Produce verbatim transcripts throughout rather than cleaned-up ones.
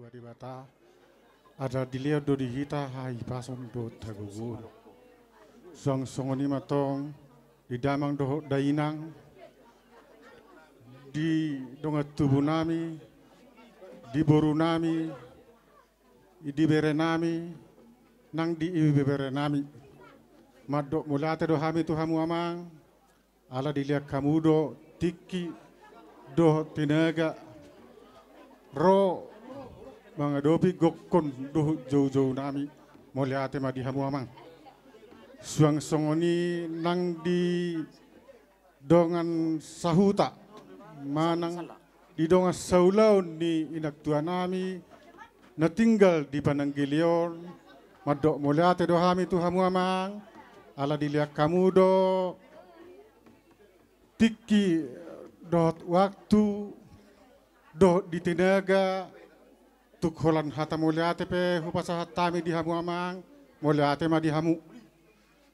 Debata, ala dilehon do di hita hahipason dohot hagogoon. Suang songon i ma tong di damang dohot dainang, di dongan tubu nami, di boru nami, di bere nami, nang di ibebere nami. Mandok mauliate do hami tu hamu amang, ala dilehon hamu do tingki dohot tenaga ro mangadopi gokhon dohot joujou nami. Mauliate ma di hamu amang. Suang songon i nang di dongan sahuta manang di dongan saulaon ni inang tua nami na tinggal di Pananggili on, mandok mauliate do hami tu hamu amang, ala dilehon hamu do tingki dohot waktu dohot di tenaga, tung holan hata mauliate pe hupasahat hami di hamu amang. Mauliate ma di hamu.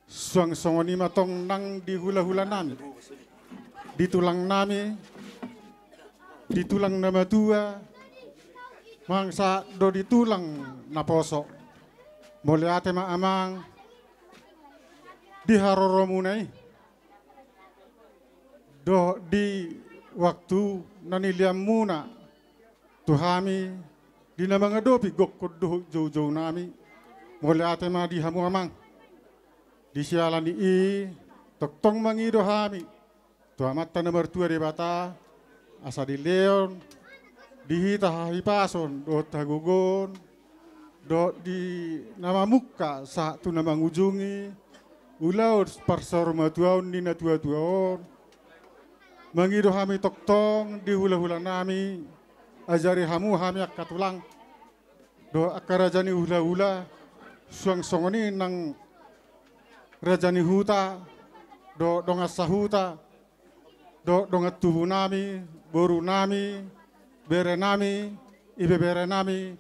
Suang songon i ma tong nang di hulahula nami, di tulang nami, di tulang na matua, manang sahat do di tulang na poso. Mauliate ma amang di haroromuna i dohot di waktu na nilehonmuna tu hami di na mangadopi gokhon dohot joujou nami. Mauliate ma di hamu amang. Di siala ni i tongtong mangido hami tu Amanta na martua Debata, asa dilehon di hita hahipason dohot hagogoon, dohot di na mamungka sahat tu na mangujungi ulaon parsaurmatuaon ni natuatua on. Mangido hami tongtong di hulahula nami, ajari hamu hami angka tulang dohot angka raja ni hulahula, suang songon i nang raja ni huta dohot dongan sahuta dohot dongan tubu nami, boru nami, bere nami, ibebere nami.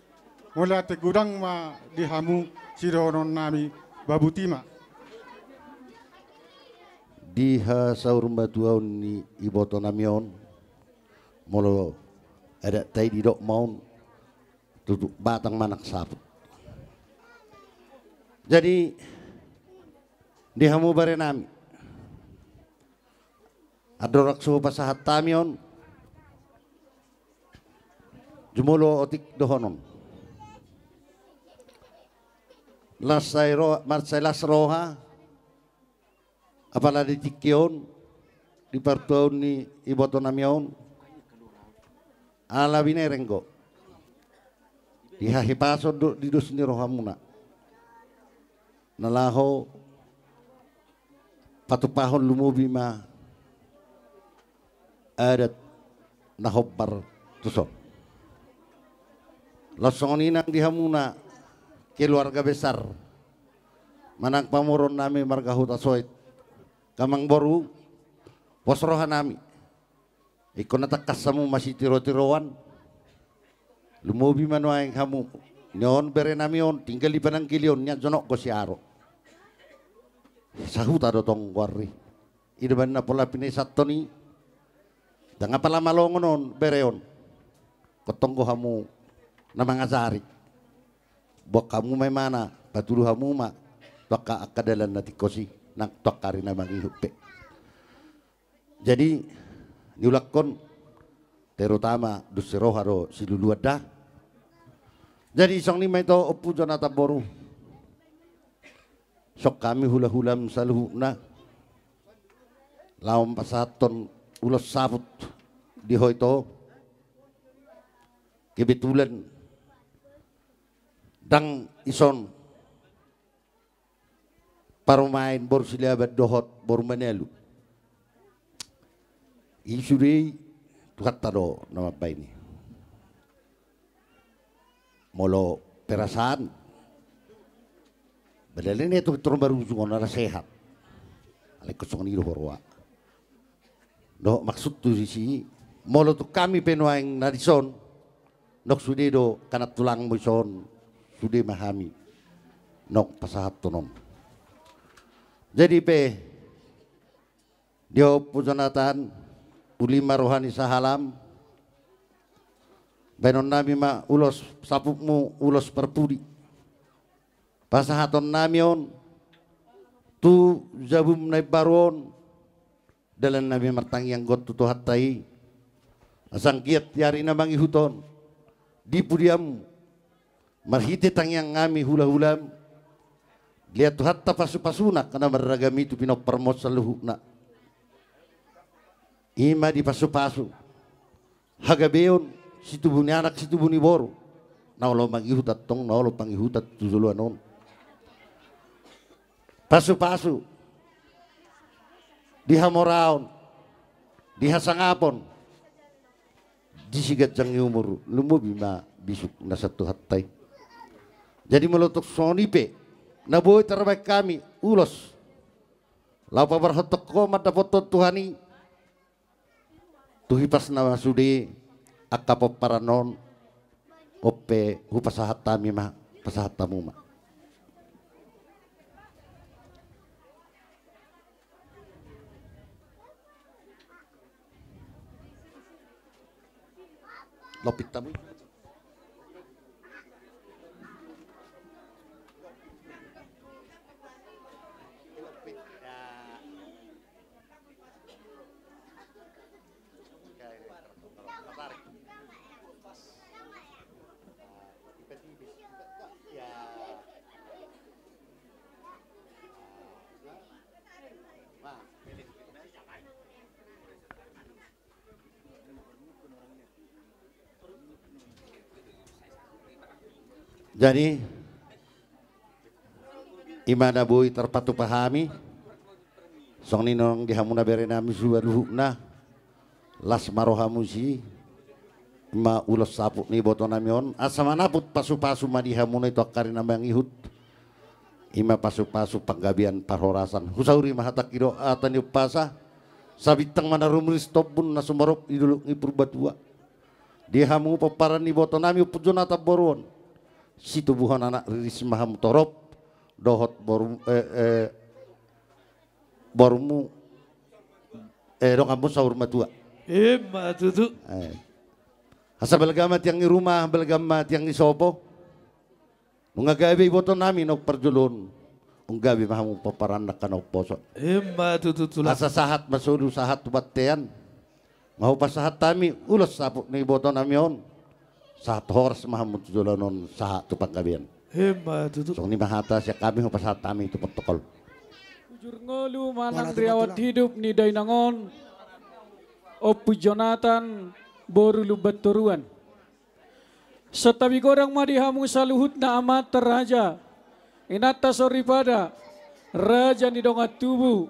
Mauliate godang ma di hamu sidohonon nami. Babuti ma. Di hasaurmatuaon ni iboto nami on, molo adat ta i didok ma on tutu batang manang saput. Jadi di hamu bere nami, andorang so hupasahat hami on, jumolo otik dohonon. Las sai ro-, mansai las roha, apala di tingki on, di partuaon ni iboto nami on, ala binereng do di hahipason dohot di dos ni rohamuna na laho patupahon lumobi ma adat na hombar tuson. Laos songon i nang di hamuna keluarga besar manang pamoruon nami marga Hutasoit, amang boru, pos roha nami. Ingkon na tangkas hamu masitirotiroan. Lumobi ma nuaeng hamu. Nion bere nami on tinggal di Pananggili on, nian jonok do siaro. Sahuta do tong goarna i. I do umbahen na pola pinasahathon i. Ndang apala malongon on bere on. Ingkon tong do hamu na mangajari. Boan hamu ma imana, patudu hamu ma tu angka, angka dalan na tingkos i, nang tu angka ari na mangihut pe. Jadi niulakhon terutama dos ni roha do siluluan da. Jadi songon i ma ito Ompu Jonatan boru, songon hami hulahulam saluhutna laho pasahathon ulos saput di ho ito. Kebetulan ndang ison parumaen boru Silaban dohot boru Manalu. I sude i Tuhanta do na mambahen i. Molo perasaan, padahal i na tung tor marujung on ala sehat. Alai ingkon songon i do ho roha. Dohot maksudhu disi, molo tung hami pe nuaeng na dison, nunga sude do hanan tulangmu dison, sude ma hami nunga pasahathon on. Jadi pe di ho Ompu Jonatan, uli ma roha ni sahalam, Baenon nami ma ulos saputmu, ulos parpudi. Pasahaton nami on tu jabum na imbaru on, dalan nami martangiang got tu Tuhanta i. Asa anggiat di ari na mangihut on, di pudianmu, marhite tangiang nami hulahulam, dilehon Tuhanta pasupasuna angka na marragam i tu pinomparmuna saluhutna. I ma di pasupasu hagabeon, situbu ni anak, situbu ni boru, na olo mangihut antong, na olo pangihutan tu joloan on. Pasupasu di hamoraon, di hasangapon, di siganjang ni umur, lumobi ma bisuk na sian Tuhanta i. Jadi molo tung songon i pe na boi tarbaen hami ulos laho paborhathon ho mandapothon Tuhan i, tu hipasna sude angka pomparan on, on pe hupasahat hami ma, pasahat hamu ma. Lompit hamu. Jadi i ma na boi tarpatupa hami. Songon i nang di hamu na bere nami saluhutna, las ma rohamu disi. I ma ulos saput ni iboto nami on, asa manaput pasupasu ma di hamu na i tu angka ari na mangihut. I ma pasupasu panggabean parhorasan. Husauri ma hatangki dohot hata ni umpasa, sabintang ma na rumiris tombun na sumorop di dolok ni Purbatua. Di hamu pomparan ni iboto nami Ompu Jonatan boru on, situbuhon anak riris ma hamu torop, dohot boru, eh, eh, borumu, eh, donganmu saur matua. I ma tutu. Eh. Asa balga ma tiang ni ruma, balga ma tiang ni sopo. Nunga gabe iboto nami naung parjolo on, nunga gabe ma hamu pomparan angka na umposo. I ma tutu tulang. Asa sahat ma solu, sahat tu bontean. Nga hupasahat hami ulos saput ni iboto nami on, sahat horas ma hamu tu joloan on, sahat tu panggabean. I ma tutu. Songon i ma hata sian hami, hupasahat hami tu protokol. Hujur ngolu manang riwayat hidup ni dainang on, Ompu Jonatan boru Lumbantoruan. Santabi godang ma di hamu saluhutna amanta raja, inanta soripada, raja ni dongan tubu,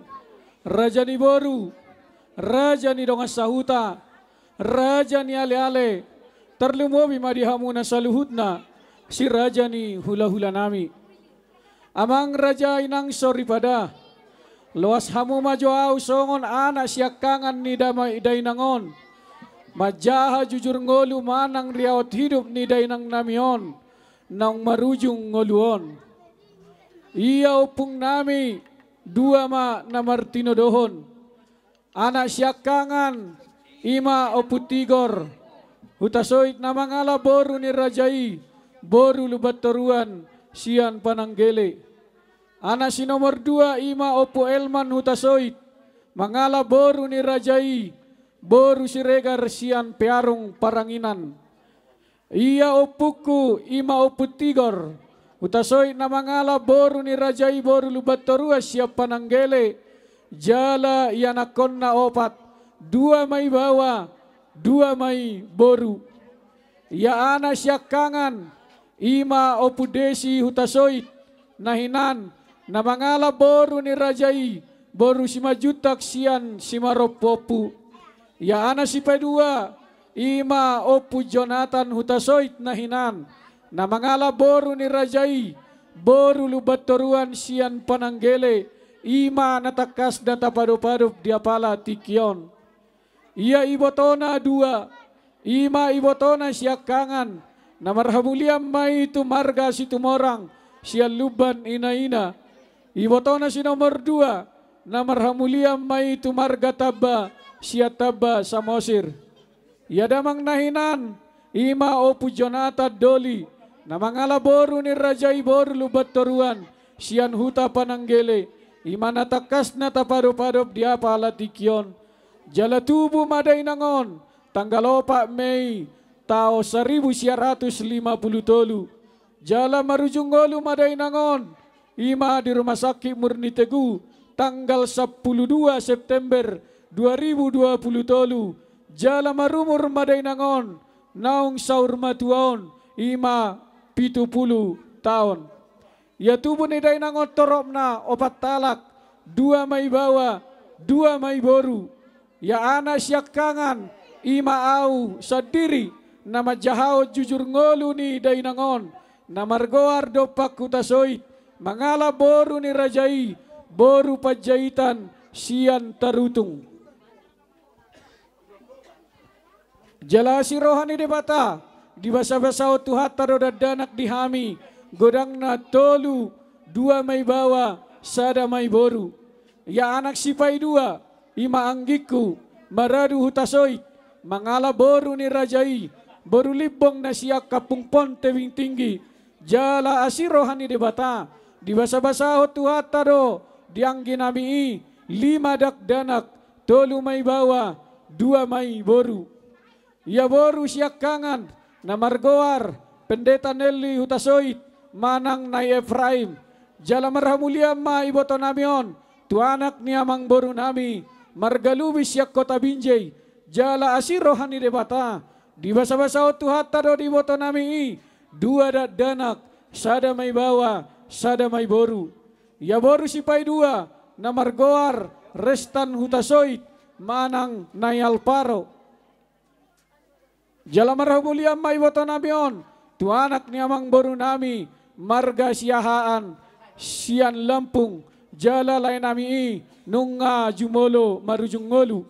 raja ni boru, raja ni dongan sahuta, raja ni aleale, tarlumobi ma di hamu na saluhutna si raja ni hulahula nami. Amang raja, inang soripada, loas hamu ma jo ahu songon anak siangkangan ni dama-, dainang on. Manjaha jujur ngolu manang riwayat hidup ni dainang nami on, naung marujung ngolu on. Ia ompung nami dua ma na martinodohon. Anak siangkangan, i ma Ompu Tigor Hutasoit na mangalap boru ni raja i, boru Lumbantoruan sian Pananggele. Anak si nomor dua, i ma Ompu Elman Hutasoit, mangalap boru ni raja i, boru Siregar sian Pearung Paranginan. Ia ompungku, i ma Ompu Tigor Hutasoit na mangalap boru ni raja i, boru Lumbantoruan sian Pananggele, jala ianakhonna opat, dua ma i baoa, dua ma i boru. Ia anak siangkangan, i ma Ompu Desi Hutasoit na hinan, na mangalap boru ni raja i, boru Simanjuntak sian Simarompompu. Ia anak sipaidua, i ma Ompu Jonatan Hutasoit na hinan, na mangalap boru ni raja i, boru Lumbantoruan sian Pananggele, i ma na tangkas na tapadopadop di apala tingki on. Ia ibotona dua, i ma ibotona siangkangan, na marhamulian ma i tu marga Situmorang sian Lumban Inaina. Ibotona si nomor dua, na marhamulian ma i tu marga Tamba sian Tamba Samosir. Ia damang na hinan, I ma Ompu Jonatan Doli, na mangalap boru ni raja i boru Lumbantoruan, sian huta Pananggele, i ma na tangkas na tapadopadop di apala tingki on. Jala tubu ma dainang on, tanggal opat Mei, taon saribu sia ratus lima pulu tolu. Jala marujung ngolu ma dainang on, i ma di Rumah Sakit Murni Teguh, tanggal sampulu dua September dua ribu dua pulu tolu. Jala marumur ma dainang on, naung saur matua on, i ma pitu pulu taon. Ia tubu ni dainang on toropna opat halak, dua ma ibaoa, dua ma iboru. Ia anak siangkangan, i ma ahu sandiri, na manjahahon jujur ngolu ni dainang on, na margoar Dompak Hutasoit, mangalap boru ni raja i, boru Panjaitan sian Tarutung. Jala asi roha ni Debata, dibasabasahon Tuhanta do dakdanak di hami, godangna tolu, dua ma ibaoa, sada ma iboru. Ia anak sipaidua, i ma anggingku, maradu Hutasoit, mangalap boru ni raja i, boru Limbong na sian Kampung Pon Tebing Tinggi. Jala asi roha ni Debata, dibasabasahon Tuhanta do di angginami i, lima dakdanak, tolu ma ibaoa, dua ma iboru. Ia boru siangkangan, na margoar Pendeta Nelly Hutasoit, manang Nai Efraim. Jala marhamulian ma ibotonami on, tu anak ni amangborunami, marga Lubis sian Kota Binjai. Jala asi roha ni Debata, dibasabasahon Tuhanta do di ibotonami i, dua dakdanak, sada ma ibaoa, sada ma iboru. Ia boru sipaidua, na margoar Restan Hutasoit, manang Nai Alvaro. Jala marhamulian ma ibotonami on, tu anak ni amangborunami, marga Siahaan, sian Lampung, jala laenami i, nunga jumolo marujung ngolu.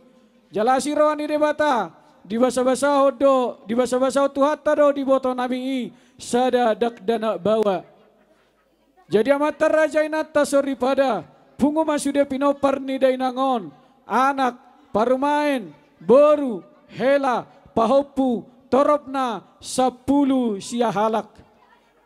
Jala asi roha ni Debata, dibasabasahon do, dibasabasahon Tuhanta do di ibotonami i, sada dakdanak baoa. Jadi amanta raja inanta soripada, pungu ma sude pinompar ni dainang on, anak, parumaen, boru, hela, pahompu, toropna, sampulu sia halak.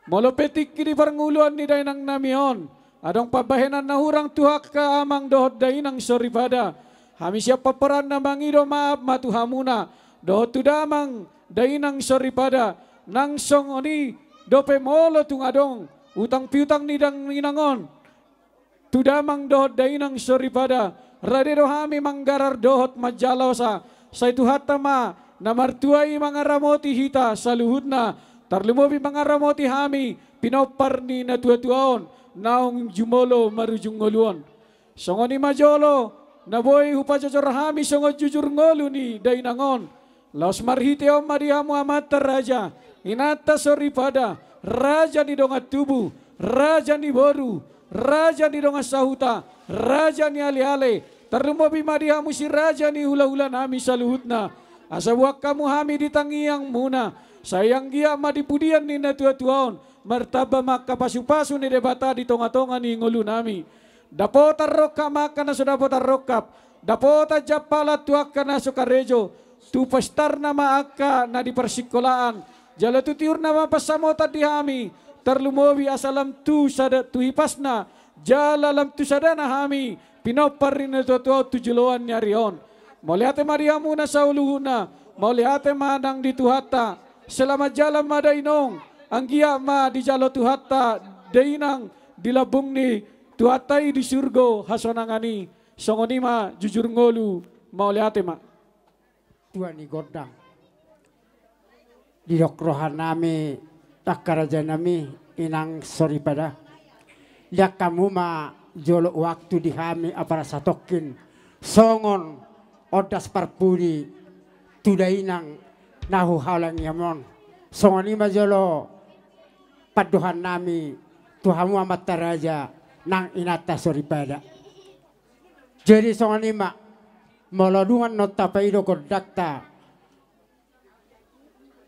Molo pe tingki di parngoluan ni dainangnami on, adong pambahenan na hurang tu angka amang dohot dainang soripada, hami sian parporanna mangido maaf ma tu hamuna, dohot tu damang dainang soripada, nang songon i dope molo tung adong utang piutang ni dainang on tu damang dohot dainang soripada, rade do hami manggarar dohot manjalosa, sai Tuhanta ma na martua i mangaramoti hita saluhutna, tarlumobi mangaramoti hami pinompar ni natuatua on, naung jumolo marujung ngolu on. Songon i ma jolo, na boi hupajojor hami songon jujur ngolu ni dainang on. Laos marhite on ma di hamu amanta raja, inanta soripada, raja ni dongan tubu, raja ni boru, raja ni dongan sahuta, raja ni aleale, tarlumobi ma di hamu si raja ni hulahulanami saluhutna. Asa boan hamu hami di tangiangmuna, sai anggiat ma di pudian ni natuatua on, martamba ma angka pasupasu ni Debata di tongatonga ni ngolunami. Dapotan rongkap ma angka na so dapotan rongkap, dapotan jampalan tu angka na so karejo, tu pastarna ma angka na di parsingkolaan, jala tu tiurna ma pansamotan di hami, tarlumobi asa lam tu sada, tu hipasna, jala lam tu sadana hami, pinompar ni natuatua on tu joloan ni ari on. Mauliate ma di hamu na saluhutna, mauliate ma nang di Tuhanta, selamat jalan ma dainong, anggiat ma dijalo Tuhanta dainang di lambung ni Tuhanta i di surgo hasonangan i, songon i ma jujur ngolu, mauliate ma. Tua ni gondang. Didok rohanami, angka rajanami, inang soripada. Liat hamu ma jolo waktu di hami apala satongkin songon ondas parpudi tu dainang na huhalangion on. Songon i ma jolo pandohannami tu hamu amanta raja nang inanta soripada. Jadi songon i ma, molo dung annon tapaido gondangta,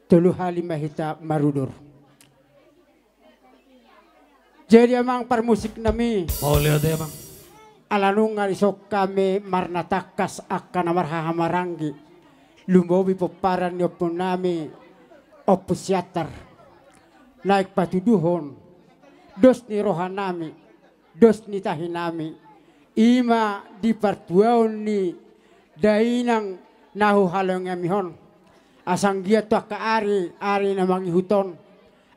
tolu hali ma hita marudur. Jadi amang parmusiknami, mauliate amang. Ala nunga dison hami marnatangkas angka na marhahamaranggi, lumobi pomparan ni ompunami Ompu Siantar naeng patuduhon dos ni rohanami, dos ni tahinami, i ma di partuaon ni dainang na huhalongamihon. Asa anggiat tu angka ari, ari na mangihut on,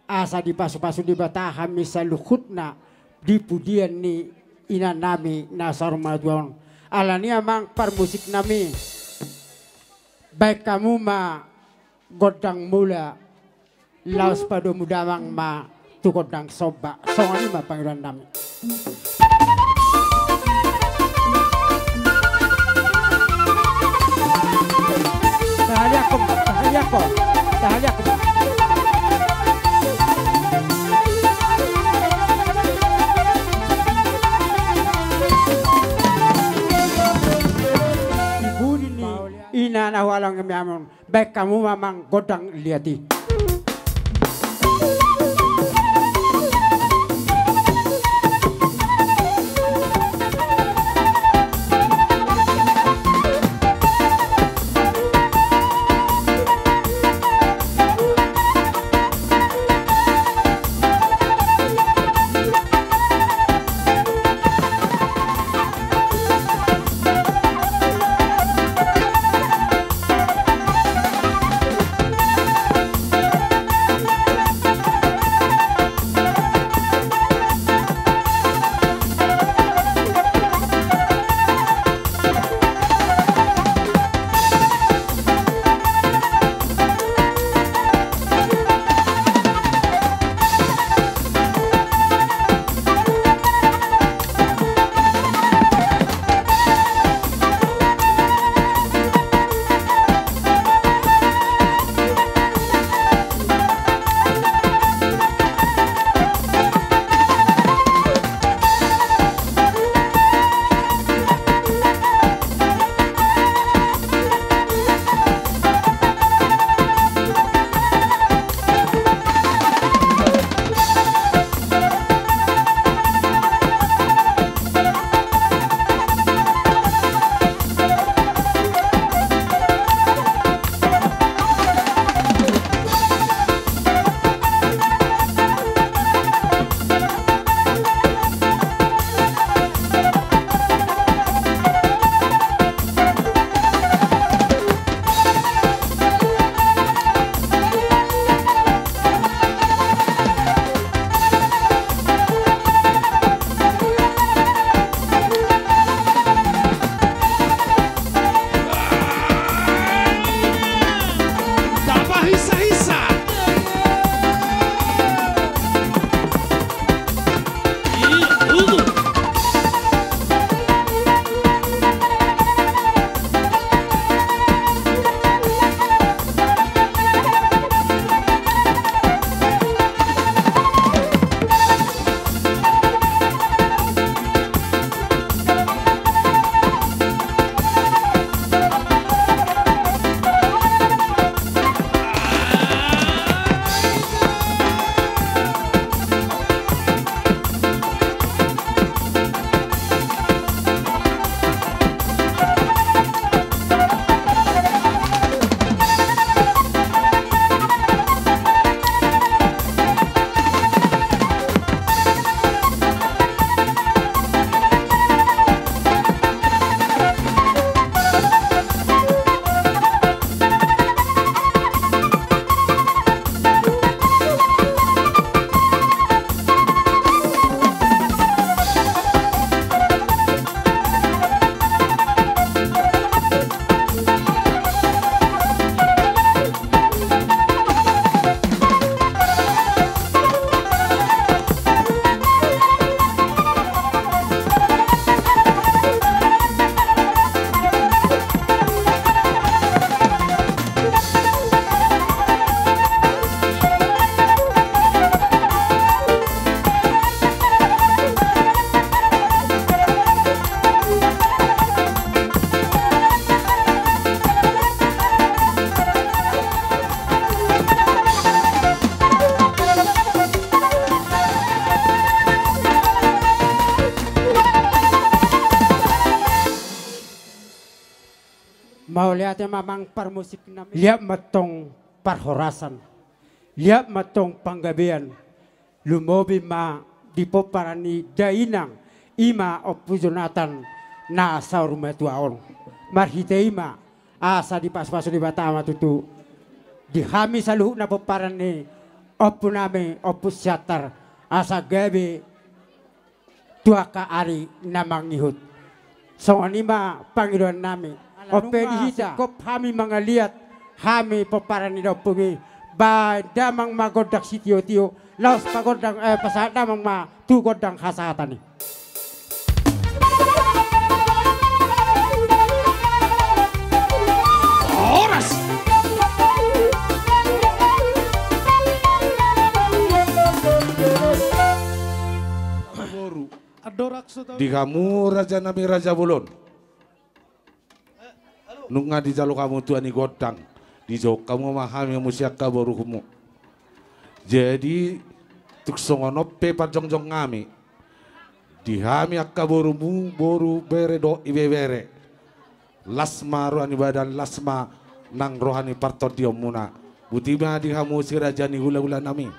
asa dipasupasu Debata hami saluhutna di pudian ni inanami na saur matua on. Alani i amang parmusiknami, baen hamu ma gondang mula, laos padomu damang ma tu gondang somba. Songon i ma pangidoannami. Tahaliangkon ma, tahaliangkon, tahaliangkon ma. Di pudi ni ina na huhalongamihon, baen hamu ma amang gondang liat i. Mauliate ma amang parmusiknami. Liat ma antong parhorasan. Liat ma tong panggabean, lumobi ma di pomparan ni dainang, i ma Ompu Jonatan na saur matua on. Marhite i ma asa dipasupasu Debata ma tutu di hami saluhutna pomparan ni ompunami Ompu Siantar, asa gabe tu angka ari na mangihut. Songon i ma pangidoannami. Ala nunga di hita singkop hami mangaliat, hami pomparan ni daompung i, baen damang ma gondang sitiotio, laos pagondang, eh, pasahat damang ma tu gondang hasahatan i. Horas. Di hamu rajanami Raja Bolon. Nunga dijalo hamu tua ni gondang, dijou hamu ma hami muse angka borumu. Jadi tung songon on pe parjongjong hami, di hami angka borumu, boru, bere dohot ibebere, las ma roha ni badan, las ma nang roha ni partondionmuna. Boti ma di hamu si raja ni hulahulanami.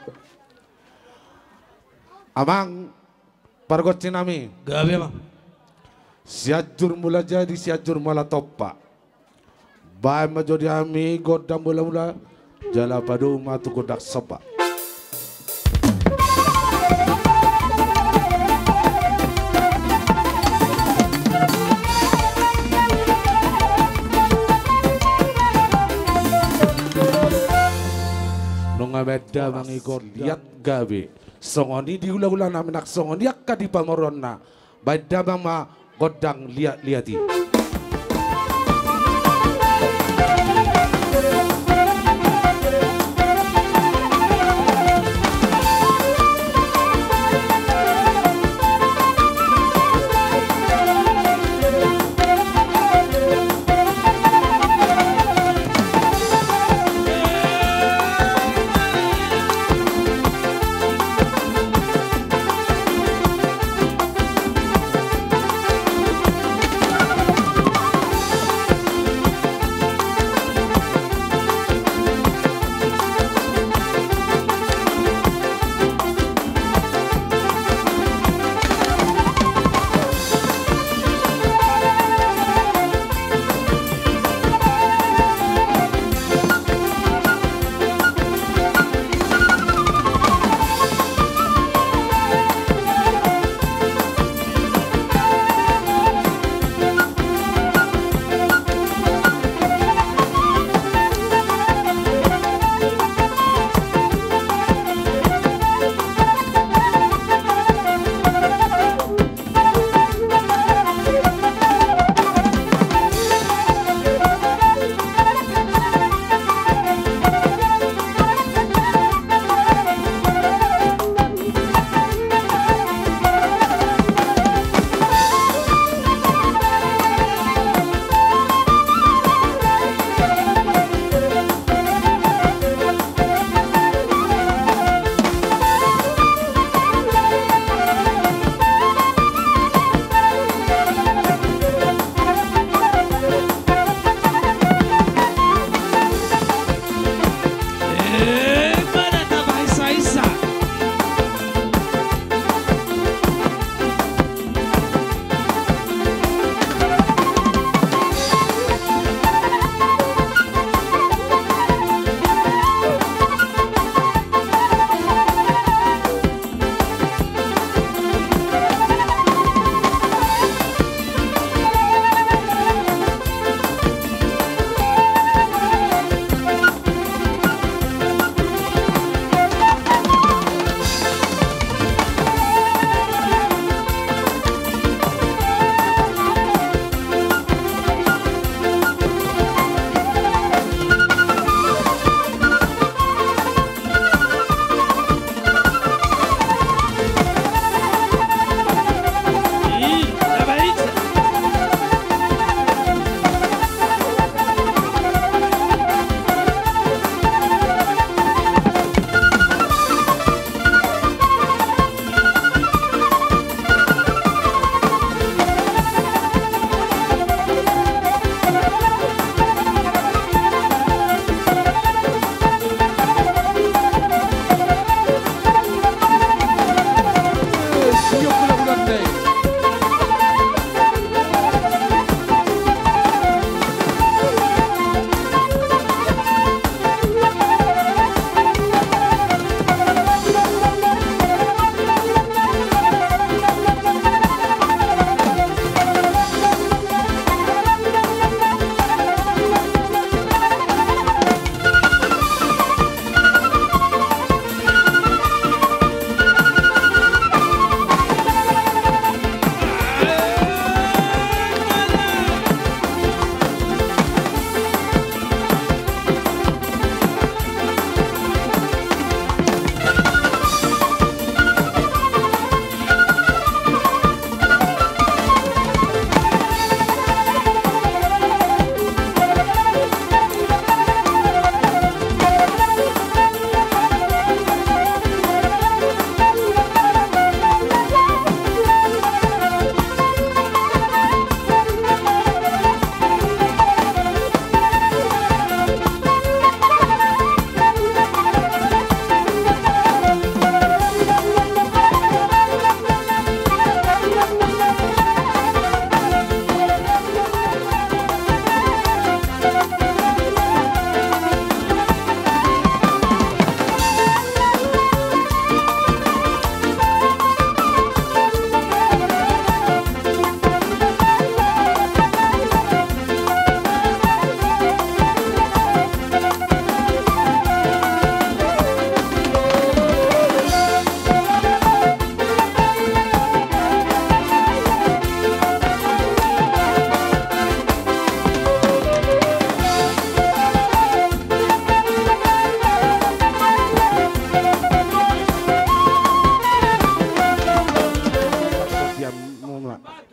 Amang pargonsinami. Gabe ma. Sianjur Mula Jadi, Sianjur Mula Tompa. Baen ma jo di hami gondang mulamula, jala padomu ma tu gondang somba. Nunga baen damang i gondang, liat gabe. Songon i di hulahulanami nang songon i angka di pamoruonna. Baen damang ma gondang liatliat i.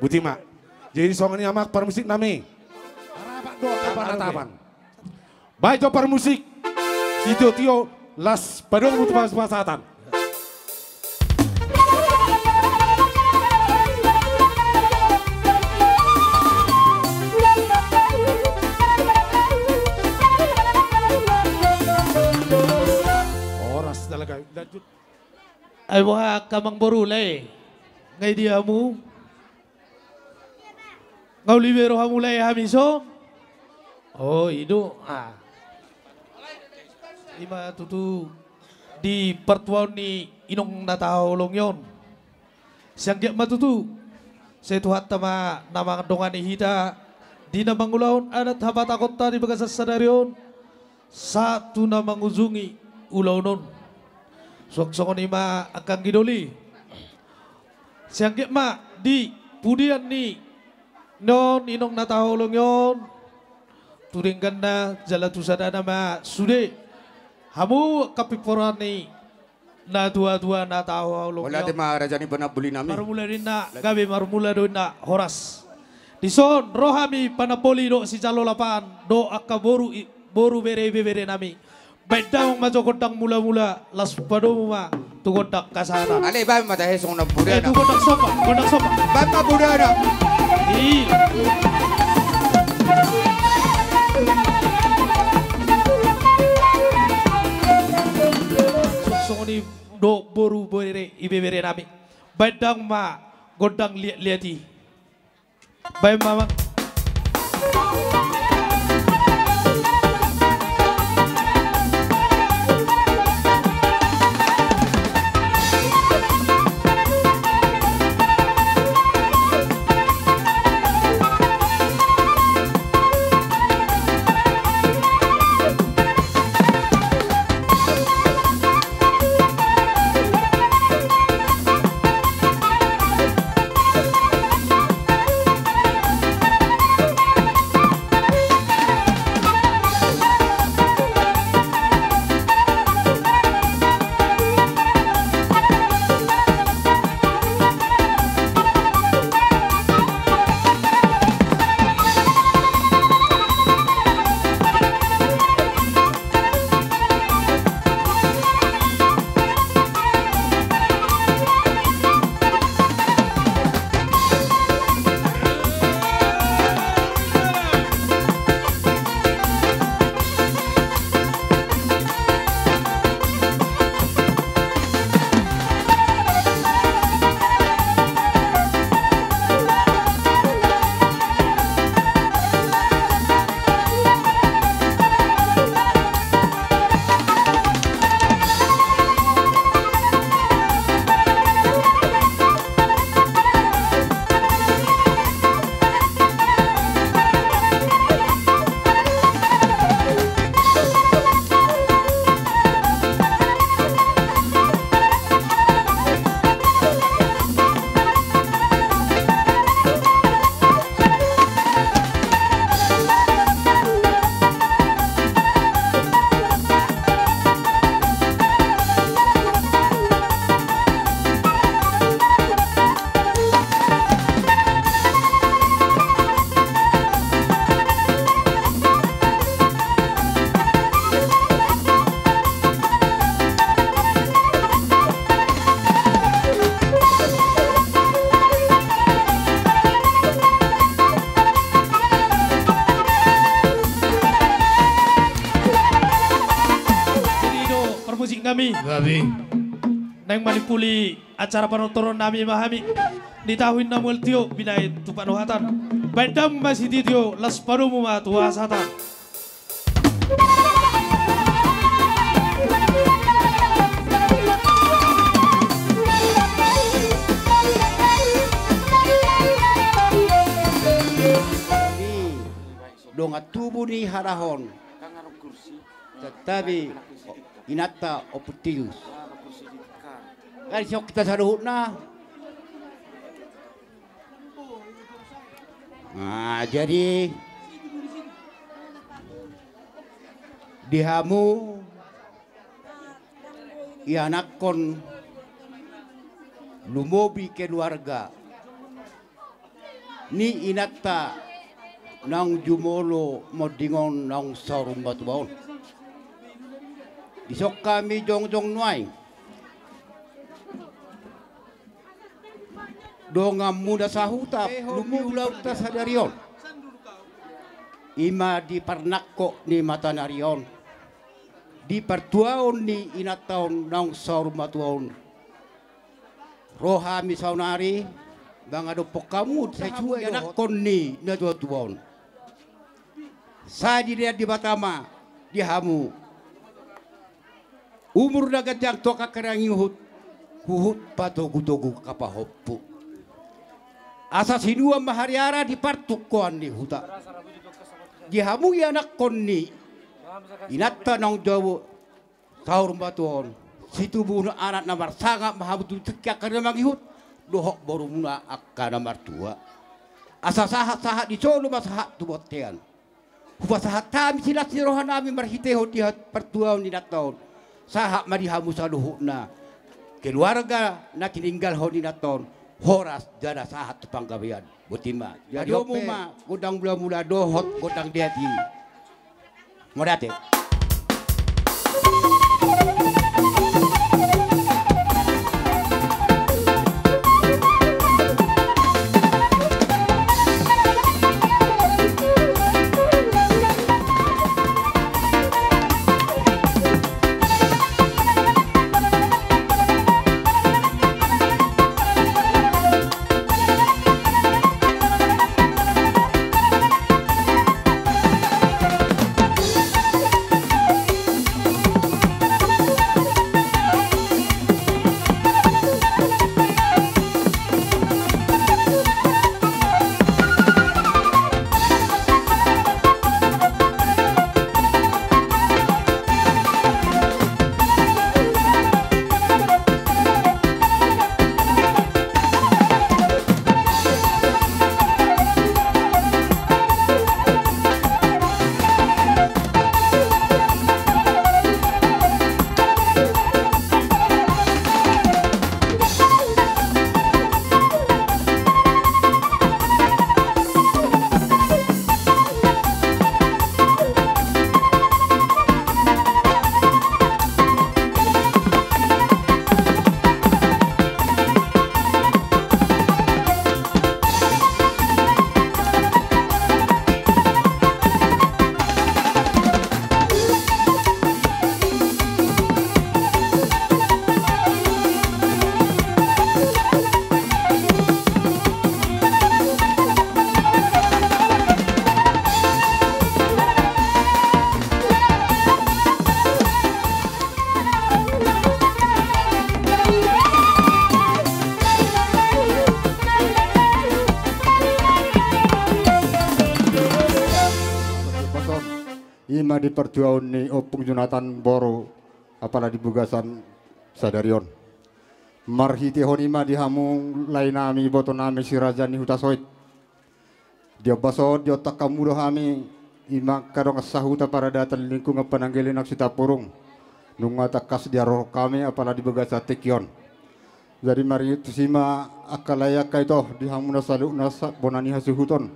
Boti ma. Jadi songon i amang parmusik nami. Harapan do, harapan. Baen jo parmusik. Sitio-tio, laos padomu tu pasahat-pasahat. Horas talaga. Lanjut. Ai boha angka amangboru, lae? Nga i di hamu? Nga uli be rohamu, lae, hami son? O, i do. Ah. I ma tutu di partuaon ni inong na tahaholongi on. Sai anggiat ma tutu, sai Tuhanta ma na mandongani hita di na mangulahon adat hapatakonta di bagasan sadari on, sahat tu na mangujungi ulaon on. Suang songon i ma angka anggi doli. Sai anggiat ma di pudian ni on inong na tahaholongi on, tu dengganna jala tu sadana ma sude hamu angka pimporan ni na tua-tua na tahaholongi on. Mauliate ma raja ni panamboli nami. Marmula do inna gabe, marmula do inna horas. Dison ro hami panamboli dohot sijalo lapan dohot angka boru i, boru, bere, ibebere nami. Baen damang ma jo gondang mula-mula, laos padomu ma tu gondang hasahatan. Ale, baen ma tahe songon na budana. Eh, tu gondang somba, gondang somba. Baen ma budana. Ih. Songon i do boru, bere, ibebere nami. Baen damang ma gondang liat-liat i. Baen ma, amang. Jadi i do parmusik nami. Gabe. Naeng manimpuli acara panortoron nami ma hami. Di tahu inna mual tio binaen tu panuhatan. Baen damang ma sitio-tio, laos padomu ma tu hasahatan. Di dongan tubu ni halak on. Santabi inanta Ompuntius. Kan siok hita saluhutna. Nah, jadi di hamu ianakhon, lumobi keluarga, ni inanta naung jumolo monding on naung saur matua on. Dison hami jongjong nuaeng. Donganmuna sahuta, lumobi ulaonta sadari on. Ima di parnangkok ni matanari on, di partuaon ni inanta on naung saur matua on. Ro hami saonari mangadophon hamu sai sude anakkon ni natuatua on. Sai dilean Debata ma di hamu umur na ganjang tu angka na mangihut, huhut patogutogu angka pahompu. Asa sinuan ma hariara di partungkoan ni huta. Di hamu ianakkon ni inanta naung jumolo saur matua on, situbuhon anak na marsangap ma hamu tu tingki angka na mangihut dohot borumuna angka na martua. Asa sahatsahat ni solu ma sahat tu bontean. Hupasahat hami silas ni rohanami marhitehon di ha-, partuaon ni inanta on. Sahat ma di hamu saluhutna keluarga na tininggalhon ni inanta on, horas jala sahat tu panggabean. Boti ma. Jadi, hadomu ma gondang mulamula dohot gondang di hati. Mauliate. Ima di partuaon ni Ompung Jonatan boru apala di Bagasan sadari on. Marhitehon i ma di hamu laenami ibotonami si raja ni Hutasoit. Di ombas on diontang hamu do hami, ima angka dongan sahuta paradatan lingkungan Pananggele nang Sitampurung. Nunga tangkas diharohon hami apala di bagasan tingki on. Jadi marhite tusi ma angka lae angka ito di hamu na saluhutna sa-, bona ni hasuhuton.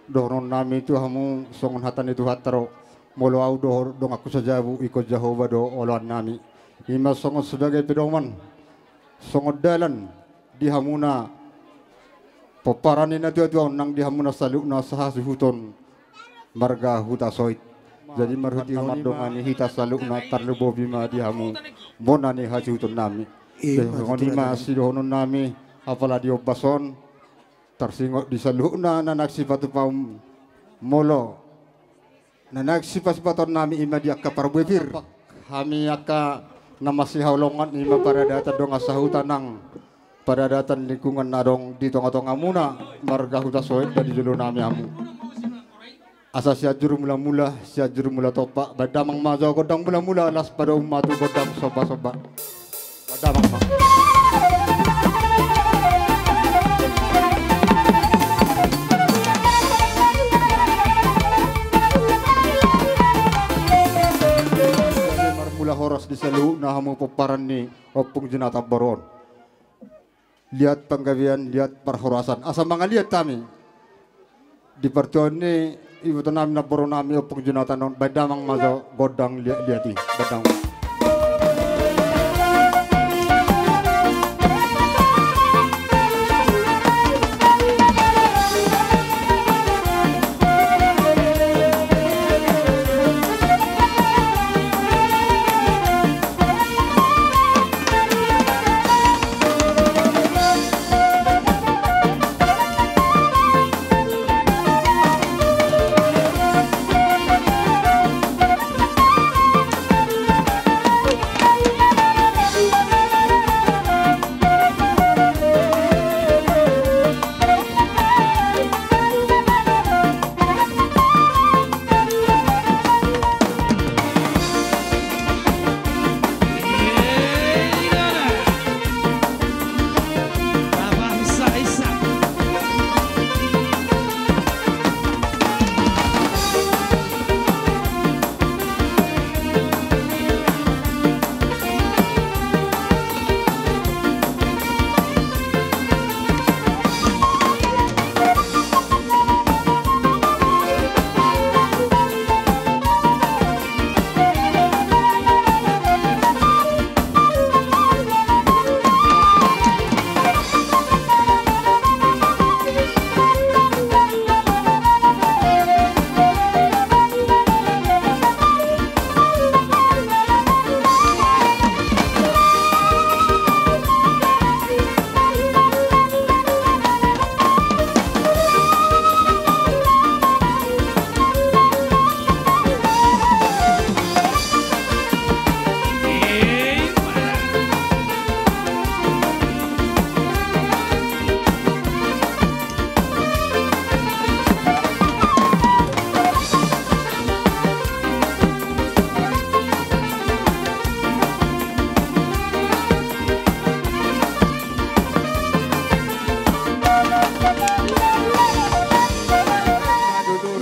Dohononnami tu hamu songon hata ni Tuhanta do, molo ahu dohot donganku sajabu, ingkon Jahowa do oloannami. Ima songon sebagai pedoman, songon dalan di hamuna pomparan ni natuatua on nang di hamuna saluhutna sahasuhuton marga Hutasoit. Jadi marhite i ma mandongani hita saluhutna, tarlumobi ma di hamu bona ni hasuhutonnami. Jadi songon i ma sidohononnami apala di ombas on, tarsingot di saluhutna na naeng sipatupaon molo na naeng sipasipatonnami ima di angka parbue pir. Hami angka na masihaholongan ima paradatan dongan sahuta nang paradatan lingkungan na adong di tongatongamuna marga Hutasoit, na di jolonami hamu. Asa Sianjur Mulamula, Sianjur Mulatompa, baen damang ma jo gondang mulamula, laos padomu ma tu gondang sombasomba. Damang ma. Marmula horas di saluhutna hamu pomparan ni Ompung Jonatan boru on. Liat panggabean, liat parhorasan. Asa mangaliat hami. Di partuaon ni iboto nami, namboru nami Ompung Jonatan on, baen damang ma jo gondang liat-liat i, baen damang.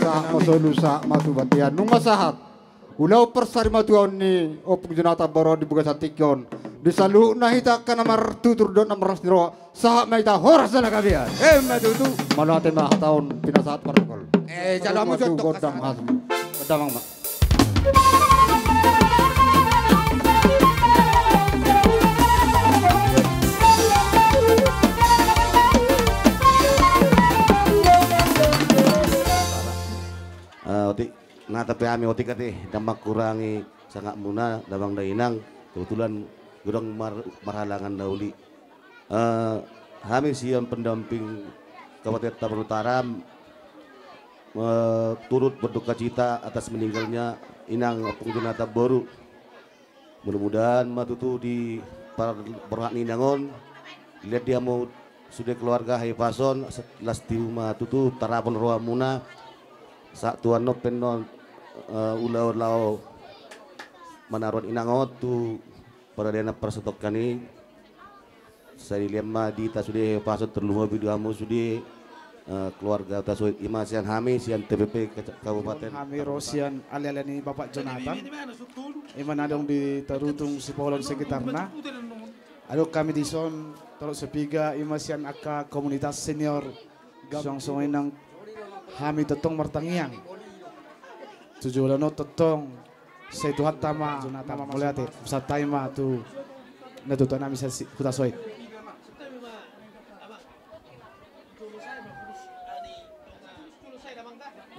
Sahat ma solu, sahat ma tu bontean. Nunga sahat ulaon parsarimatuaon ni Ompung Jonatan Borok di bagasan tingki on. Di saluhutna hita angka na martutur dohot na marlas ni roha, sahat ma hita horas jala gabe. Emma tutu. Mauliate ma hata on, pinasahat protokol. Eh, jalo hamu jo tu gondang hasmu. Baen damang ma. Ah, otik. Nah, tapi hami otik ate, ndang mangkurangi sangapmuna, damang dainang, kebetulan godang mar-, marhalangan na uli. Eh, hami sian pendamping Kabupaten Tabanan Utara, eh, turut berduka cita atas meninggalnya Inang Ompung Jonatan Boruk. Mudah-mudahan ma tutu di par-, borhat ni inang on, dilehon di hamu sude keluarga hahipason, las tibu ma tutu tarapon rohamuna, sahat tu annon pe annon, eh, ulaon laho manaruhon inang on tu paradanan parsatongkinan i. Sai dilehon ma di hita sude hahipason, terlumobi di hamu sude, eh, keluarga Hutasoit, i ma sian hami, sian T P P Kabupaten. Hami ro sian ale-ale ni Bapak Jonatan, i ma na adong di Tarutung, Sipohon sekitarna. Adong hami dison, Torop Sepiga, i ma sian angka komunitas senior. Suang songon i nang hami tongtong martangiang tu joloan on tongtong. Sai Tuhanta ma, Jonatan, mauliate. Santabi ma tu natuatua nami sian Hutasoit.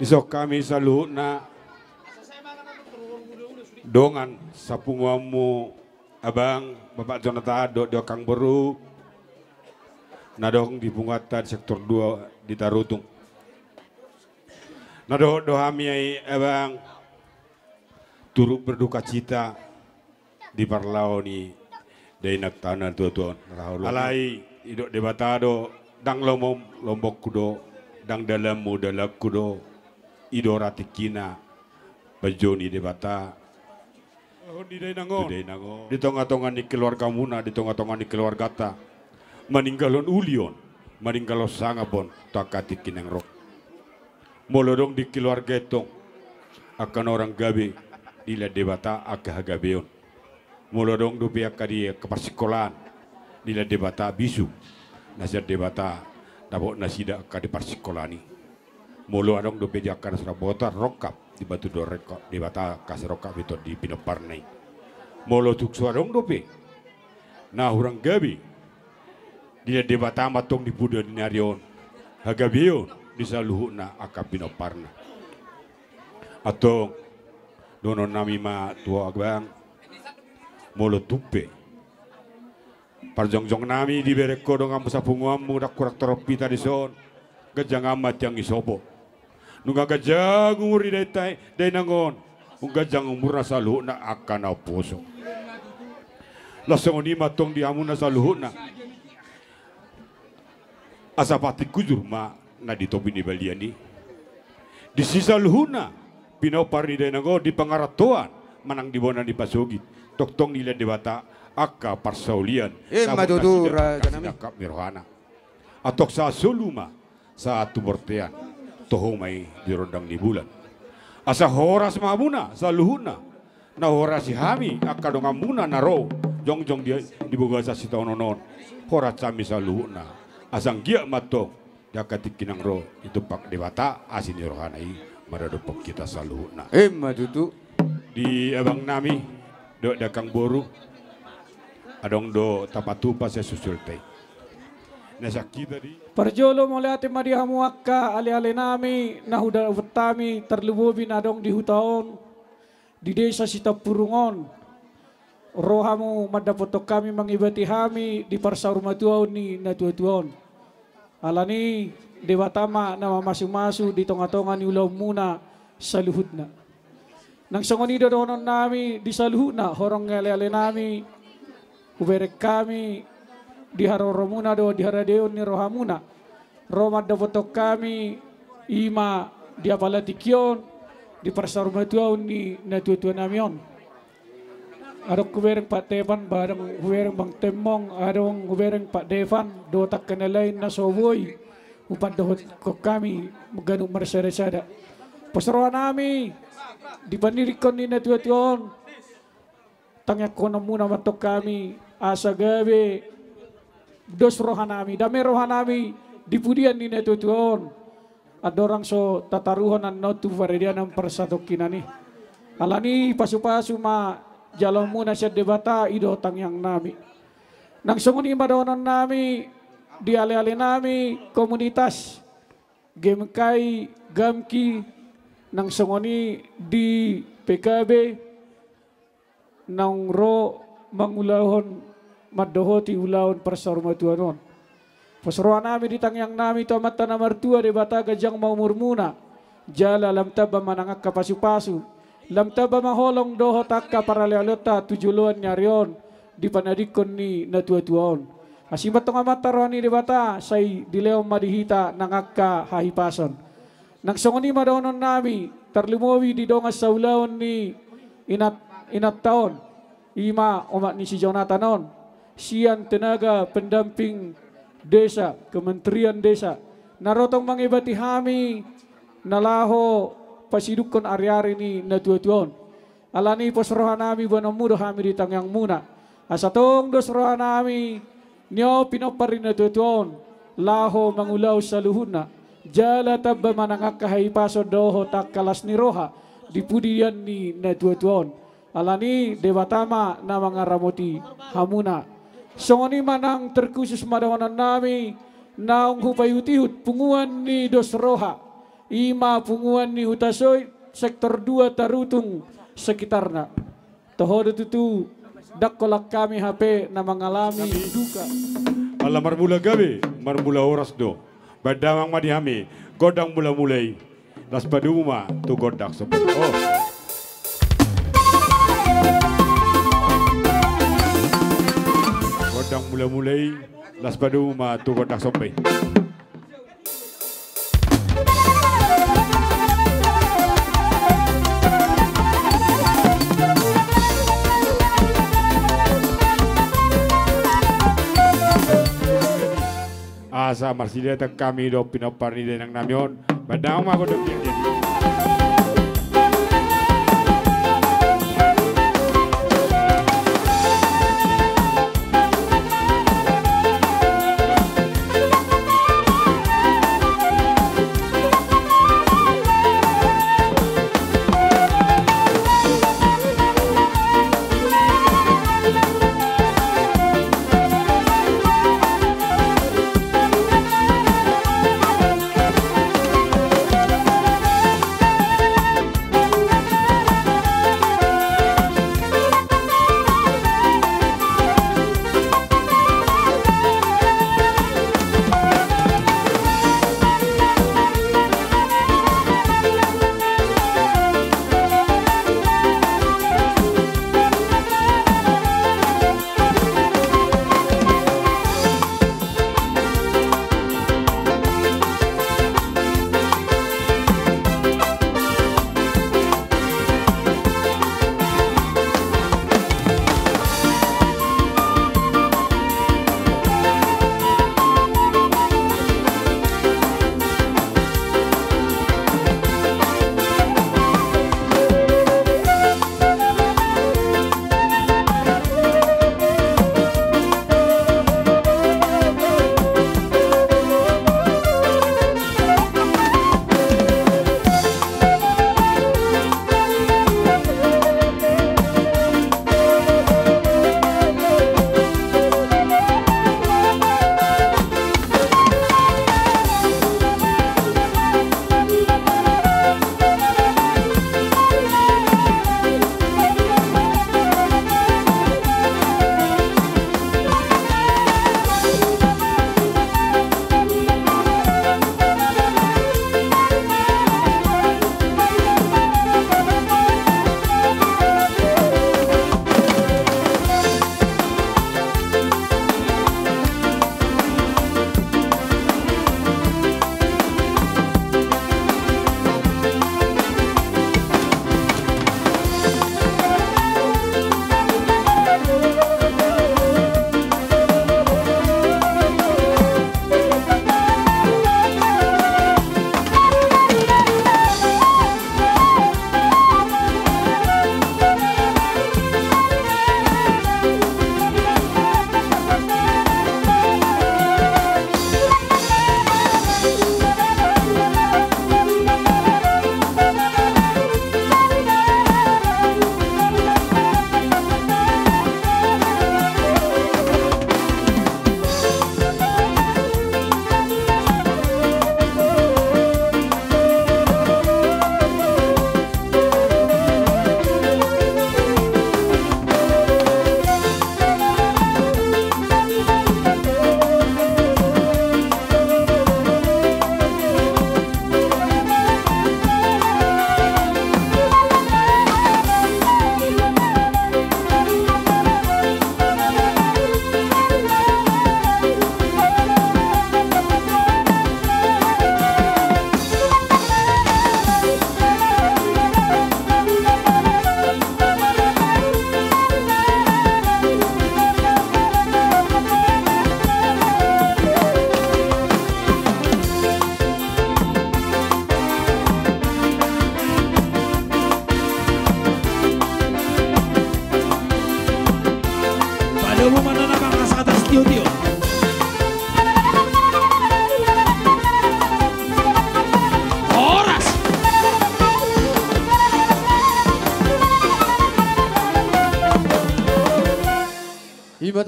Dison hami saluhutna dongan sapunguanmu, Abang, Bapak Jonatan dohot di angka boru na adong di punguanta di sektor dua di Tarutung. Na dohot do hami, Abang, turut berduka cita di parlaho ni dainang ta na tuatua on. Alai didok Debata do, ndang lomo-, lomoku do, ndang dalanmu dalanku do, i do ra tingkina, panjou ni Debata. Di dainang on, di tongatonga ni keluargamuna, di tongatonga ni keluarganta, maninggalhon uli on, maninggalhon sangap on tu angka tingki naeng ro. Molo adong di keluarga i tong angka na hurang gabe, dilehon Debata angka hagabeon. Molo adong dope angka di angka parsikolaan, dilehon Debata bisuk na sian Debata dapot nasida angka di parsikolaan i. Molo adong dope di angka na so ra botar rongkap, dibantu do rongkap Debata, angka sirongkap i tong di pinomparna i. Molo tung so adong dope na hurang gabe, dilehon Debata ma tong di pudian ni ari on hagabeon di saluhutna angka pinomparna. Antong, dohononnami ma tu ho abang, molo tung pe parjongjongnami dibereng ho donganmu sapunguanmu, ndang hurang torop hita dison, ganjang ma tiang ni sopo. Nunga ganjang umur ni dainang on, nunga ganjang umurna saluhutna angka na umposo. Laos songon i ma tong di hamuna saluhutna. Asa patik hujur ma na di topi ni balian i. Disi saluhutna pinompar ni dainang on di pangarantoan manang di bona ni pasogit, tongtong dilehon Debata angka parsaulian. Emma tutu, rajanami. Sahat tu bortean, toho ma i di rondang ni bulan. Asa horas ma hamuna saluhutna. Na huhorasi hami angka donganmuna na ro jongjong di, di bagasan sitaonon on. Horas hami saluhutna. Asa anggiat ma tong di angka tingki na ro ditumpak Debata asi ni rohana i maradophon hita saluhutna. Emma tutu. Di abangnami dohot di angkang boru, adong do tapatupa sian susulta i. Na sian hita di. Parjolo mauliate ma di hamu angka alealenami na hudapot hami, tarlumobi na adong di huta on, di desa Sitampurung on. Ro hamu mandapothon hami, mangibati hami di parsaurmatuaon ni natuatua on. Alani Debata ma na mamasumasu di tongatonga ni ulaonmuna saluhutna. Nang songon i do dohononnami di saluhutna horong ni alealenami, hubereng hami di haroromuna do di haradeon ni rohamuna. Ro mandapothon hami, i ma di apala tingki on, di parsaurmatuaon ni natuatuanami on. Adong hubereng Pak Tepan, adong hubereng Bang Temmong, adong hubereng Pak Devan, dohot angka na lain na so boi hupandohothon hami ganup marsadasada. Pos rohanami di pandidikkon ni natuatua on, tangiangkononmuna ma tong hami, asa gabe dos rohanami, dame rohanami di pudian ni natuatua on. Andorang so tataruhon annon tu paradianan parsatongkinan i. Alani pasupasu ma jaloonmuna sian Debata, i do tangiangnami. Nang songon i ma dohononnami di alealenami komunitas G M K I, Gamki, nang songon i di P K B, naung ro mangulahon, mandohoti ulaon parsaurmatuaon on. Pos rohanami di tangiangnami tu Amanta na martua Debata, ganjang ma umurmuna, jala lam tamba ma nang angka pasupasu, lam tamba ma holong dohot angka paralealeonta tu joloan ni ari on di panadikkon ni natuatua on. Asi ma tong Amanta roha ni Debata, sai dilehon ma di hita nang angka hahipason. Nang songon i ma dohononnami, tarlumobi di dongan saulaon ni inat-, inanta on, i ma omak ni si Jonatan on, sian tenaga pendamping desa, Kementerian Desa, na ro tong mangibati hami na laho pasidukkon ariari ni natuatua on. Alani pos rohanami, boanonmu do hami di tangiangmuna. Asa tong dos rohanami, nion pinompar ni natuatua on, laho mangulahon saluhutna, jala tamba ma nang angka hahipason dohot angka las ni roha di pudian ni natuatua on. Alani Debata ma na mangaramoti hamuna. Songon i ma nang terkhusus ma dohononnami, naung hupaihutihut punguan ni dos roha, i ma punguan ni Hutasoit, sektor dua, Tarutung sekitarna. Toho do tutu, ndang holan hami hape na mangalami duka. Ala marmula gabe, marmula horas do. Baen damang ma di hami gondang mulamula i. Las padomu ma tu gondang sombay. Oh. Gondang mulamula i, las padomu ma tu gondang sombay. Asa marsidaetan hami dohot pinompar ni dainang nami on. Baen damang ma gondang dia, dia.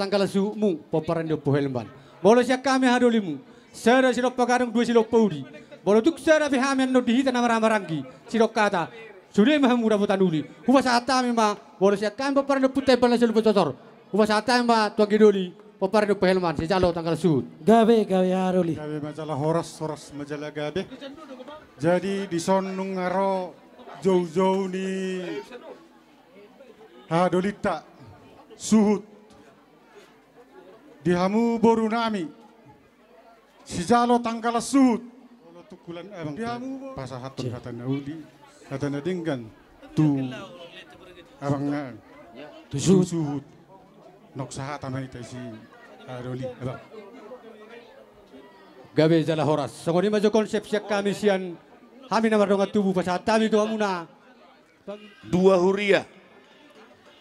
tanggalan suhutmu pomparan ni Ompu Helman. Molo sian hami hahadolimu, sada silompa gadong dua silompa uli. Molo tung sada pe hami annon di hita na marhahamaranggi, sidok hata, sude ma hamu dapotan uli. Hupasahat hami ma, molo sian hami pomparan ni Ompunta Imbal na Solu Pasotor, hupasahat hami ma tu anggi doli pomparan ni Ompu Helman, sijalo tanggalan suhut. Gabe, gabe hahadoli. Gabe ma jala horas, horas ma jala gabe. Jadi dison nunga ro joujou ni hahadolinta suhut di hamu borunami, sijalo tanggalan suhut. Molo tungkulan abang, di hamu bo- pasahathon hata na uli, hata na denggan tu abang na, tu suhut. Nunga sahata ma hita disi hahadoli, abang. Gabe jala horas. Songon i ma jo konsep sian hami, sian hami na mardongan tubu, pasahat hami tu hamuna. Dua huria,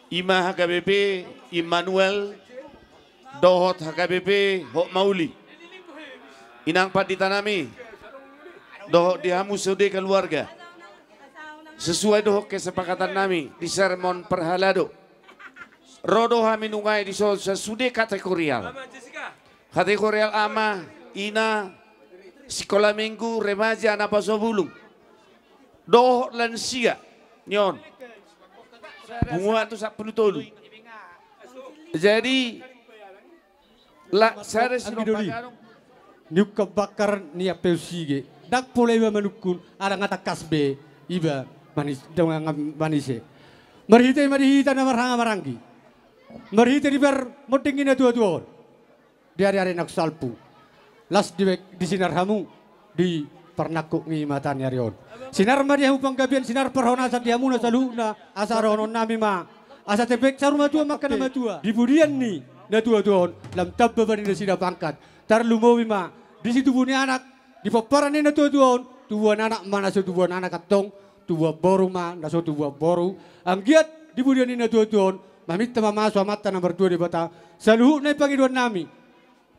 i ma H K B P Immanuel dohot H K B P Hotmauli. Inang panditanami dohot di hamu sude keluarga, sesuai dohot kesepakatannami di sermon parhalado, ro do hami nunga i dison sasude kategorial. Kategorial ama, ina, sikola minggu, remaja, na poso bulung, dohot lansia, nion, punguan tu sampulu tolu. Jadi, la, sada silompa gadong. Niungkap bakar ni ampe unsige, ndang pola iba manungkun, ala nga tangkas be iba manis, dongan manise. Marhite ma di hita na marhahamaranggi, marhite di parmonding ni natuatua on di ariari na salpu. Las di, di sinar hamu di parnangkok ni mata ni ari on. Sinar ma di hamu panggabean, sinar parhorasan di hamuna saluhutna, asa dohononnami ma, asa tebek saur matua ma angka na matua. Di pudian ni natuatua on lam tamba bani nasida pangkat. Tarlumobi ma di situbu ni anak, di pomparan ni natuatua on, tubuan anak ma na so tubuan anak antong, tubuan boru ma na so tubuan boru. Anggiat di pudian ni natuatua on, maminta ma mamasu Amanta na martua Debata saluhutna i pangidoannami.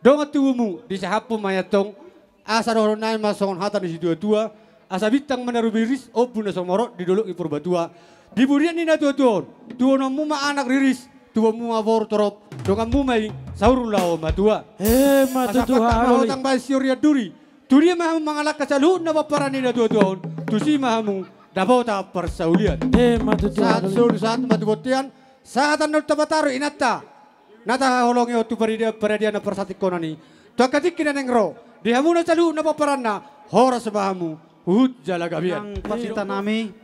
Dongan tubumu, disahaphon ma i antong, asa dohononnami ma songon hata ni situatua, asa bintang ma na rumiris, ombun na sumorop di dolok ni Purbatua. Di pudian ni natuatua on, tubuanmu ma anak riris, tubuanmu ma boru torop, donganmu ma i saur laho matua. Emma tutu. Asa pangkat ma hotang bahen siorian duri. Tu dia ma hamu mangalangka saluhutna pomparan ni natuatua on, tusi ma hamu dapotan parsaulian. Emma tutu. Sahat solu sahat ma tu bontean, sahat annon tapataru inanta na tahaholongi on tu parade, parade na parsantingkonan i. Tu angka tingki na naeng ro, di hamuna saluhutna pomparanna, horas ma hamu, huhut jala gabean. Inang panditanami,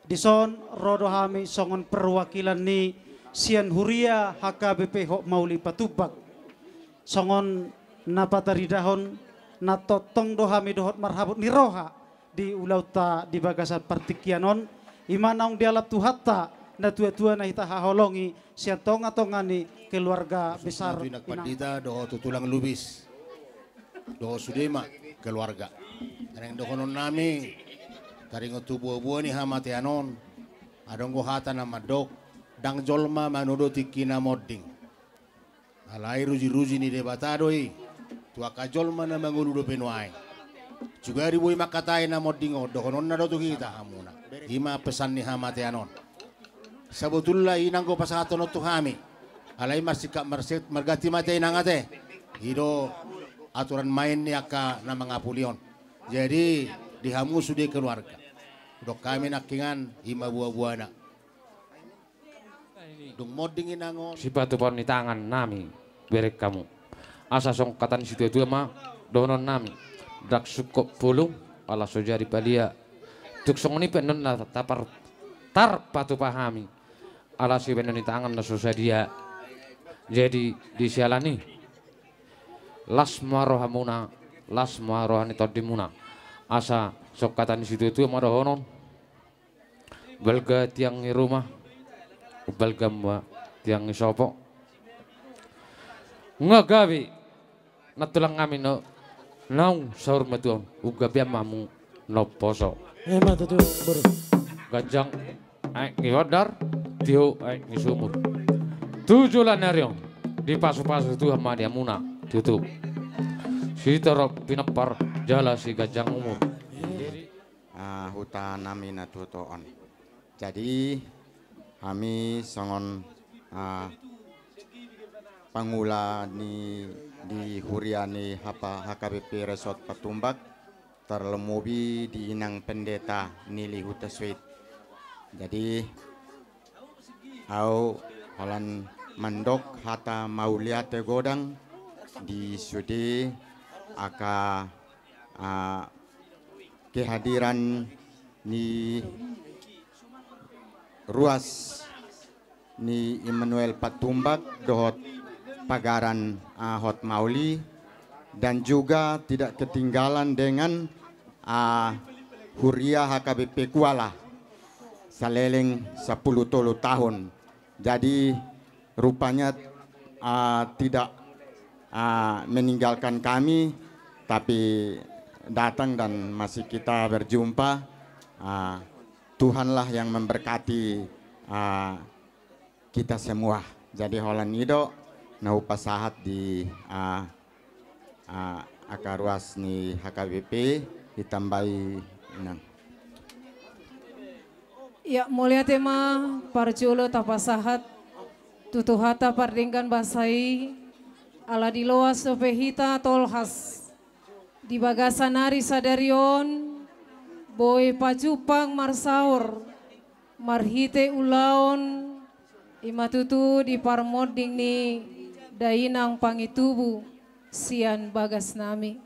dison ro do hami songon perwakilan ni sian huria H K B P Hotmauli Patumbak. Songon na pataridahon, na tongtong do hami dohot marhabot ni roha di ulaonta di bagasan partingkian on, i ma naung dialap Tuhanta natuatua na hita haholongi sian tongatonga ni keluarga besar. Khususna tu inang pandita dohot tu tulang Lubis, dohot sude ma keluarga. Naeng dohononnami, taringot tu buabua ni hamatean on, adong do hata na mandok, ndang jolma manodo tingki na monding. Alai rujiruji ni Debata do i tu angka jolma na mangolu dope nuaeng. Sugari boi mangkatai na monding on, dohononna do tu hita hamuna. I ma pesan ni hamatean on. Sabotulna i naeng do pasahathon on tu hami. Alai marsingkat marset, marganti ma ate inang ate. I do aturan main ni angka na mangapuli on. Jadi, di hamu sude keluarga, dok hami nangkiningan, i ma buabuana. Dung monding inang on, sipatupaon ni tangannami bereng hamu. Asa songon hata ni situatua ma dohononnami, ndang sungkop bolung ala so jadi palia. Tung songon i pe annon na tapar-, tarpatupa hami ala sibahenon ni tangan na so sadia. Jadi di siala ni i, las ma rohamuna, las ma roha ni tondimuna. Asa songon hata ni situatua ma dohonon, balga tiang ni ruma, balga ma tiang ni sopo. Nga gabe nantulang hami na naung saur matua on, unggabean ma hamu na umposo. Emma tutu, boru. Ganjang aek ni bandar, tio aek ni sumur. Tu joloan ni ari on, dipasupasu Tuhan ma di hamuna tutu. Sitorop pinompar jala siganjang umur. Ah, huta nami na tuatua on. Jadi, hami songon, ah, pangula ni di huria ni H P, H K B P Resort Patumbak, tarlomobi di inang pendeta Nili Hutasuit. Jadi, au holan mandok hata mauliate godang di sude angka, ah, kehadiran ni ruas ni Immanuel Patumbak dohot pagaran, ah, Hot Mauli, dan juga tidak ketinggalan dengan, ah, huria H K B P Kuala saleleng sapuluh tolu tahun. Jadi rupanya, ah, tidak, ah, meninggalkan kami, tapi datang dan masih kita berjumpa. Ah, Tuhanlah yang memberkati, ah, kita semua. Jadi holan i do na hupasahat di, ah, ah, angka ruas ni H K B P, ditambai inang. Ia, mauliate ma parjolo tapasahat tu Tuhanta pardenggan basa i, ala diloas dope hita tolhas di bagasan ari sadari on, boi pajumpang marsaor marhite ulaon, i ma tutu di parmonding ni dainang pangintubu sian bagasnami.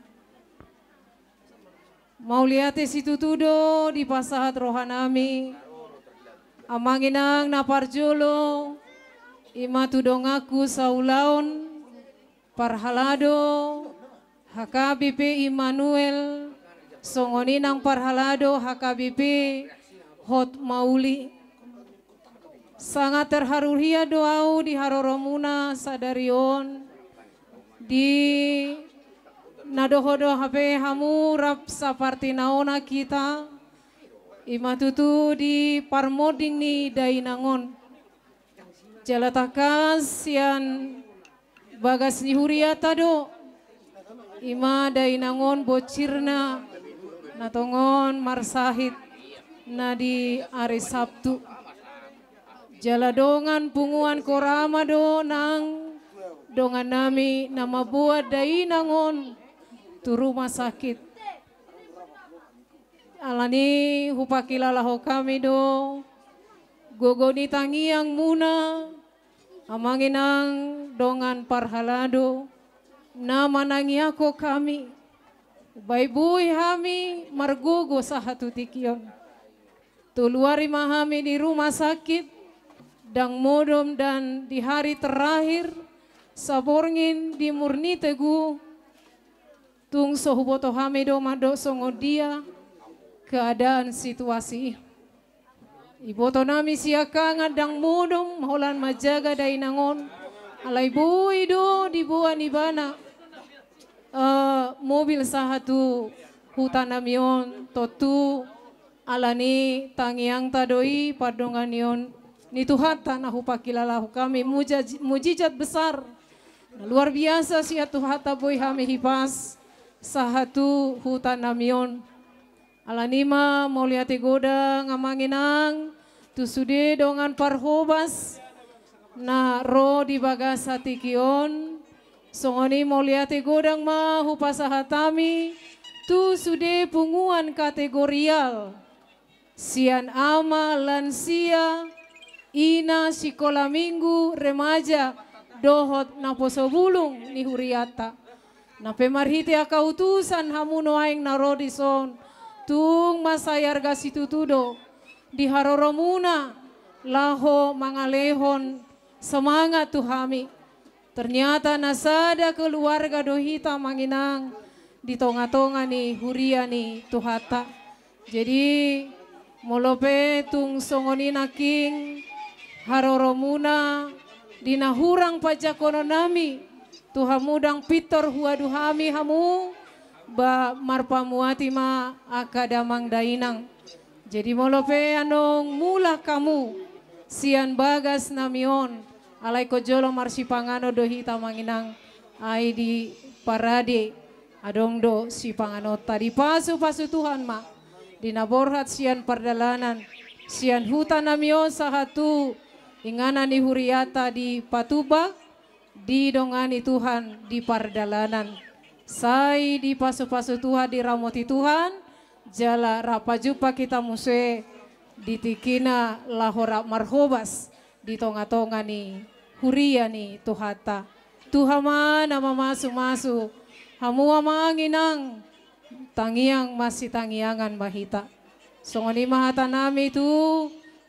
Mauliate situtu do dipasahat rohanami, amang inang, na parjolo, i ma tu donganku saulaon, parhalado H K B P Immanuel, songon i nang parhalado H K B P Hot Mauli. Sangat terharu hian do au di haroromuna sadari on, di na dohot do hape hamu rap saparti na ona hita, i ma tutu di parmonding ni dainang on. Jala tangkas sian bagas ni huriata do, i ma dainang on bonsirna na tongon marsahit na di ari Sabtu. Jala dongan punguan Korama do nang dongannami na mamboan dainang on tu rumah sakit. Alani i hupangkilalahon hami do gogo ni tangiangmuna, amang inang dongan parhalado, na manangiangkon hami, baen boi hami margogo sahat tu tingki on. Tolu ari ma hami di rumah sakit, ndang modom, dan di hari terakhir, saborngin di Murni Teguh, tung so huboto hami do mandok songon dia keadaan situasi i. Ibotonami siangkangan ndang modom holan manjaga dainang on, alai boi do diboan ibana, eh, mobil sahat tu hutanami on, tontu alani tangiangta do i, pardonganion ni Tuhanta na hupangkilalahon hami, muja-, mujizat besar na luar biasa sian Tuhanta boi hami hipas sahat tu hutanami on. Alani i ma mauliate godang, amang inang, tu sude dongan parhobas na ro di bagasan tingki on. Songon i mauliate godang ma hupasahat hami tu sude punguan kategorial, sian ama, lansia, ina, sikola minggu, remaja, dohot naposo bulung ni hurianta. Nang pe marhite angka utusan hamu nuaeng na ro dison, tung mansai arga situtu do di haroromuna laho mangalehon semangat tu hami. Ternyata na sada keluarga do hita, amang inang, di tonga-tonga ni huria ni Tuhanta. Jadi, molo pe tung songon i nangkin haroromuna di na hurang panjangkononnami tu hamu, ndang pintor huadu hami hamu, ba marpamuati ma angka damang dainang. Jadi molo pe annon mulak hamu sian bagasnami on, alai ingkon jolo marsipanganon do hita, amang inang, ai di parade adong do sipanganonta. Dipasu-pasu Tuhan ma di na borhat sian pardalanan, sian hutanami on sahat tu inganan ni hurianta di Patumbak, Didongani Tuhan di pardalanan. Sai dipasupasu Tuhan, diramoti Tuhan, jala rap pajumpang hita muse di tingkina laho rap marhobas di tongatonga ni huria ni Tuhanta. Tuhan ma na mamasumasu, hamu amang inang, tangiang masitangiangan ma hita. Songon i ma hatanami tu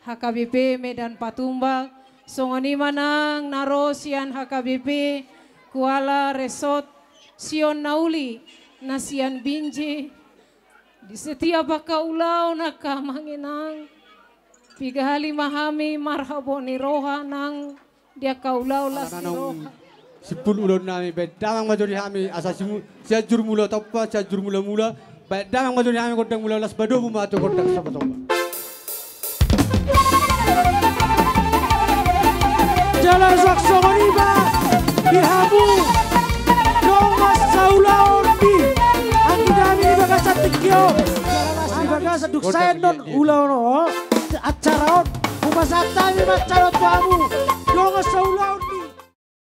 H K B P Medan Patumbak, songon i ma nang na ro sian H K B P Kuala Resort, Sion Nauli, na sian Binjai. Di setiap angka ulaon angka amang inang, piga hali ma hami marhabot ni roha nang di angka ulaon las ni roha. Simpul ulaonnami, baen damang ma jolo di hami asa simu-, Sianjur Mula Tompa, Sianjur Mula Mula, baen damang ma jolo di hami gondang mula las, badomu ma tu gondang somba somba. Jala suang songon i ma di hamu dongan saulaon di anggi nami di bagasan tingki on. Jala las di bagasan dung sae annon ulaon on, acara on, hupasahat hami ma acara on tu hamu dongan saulaon.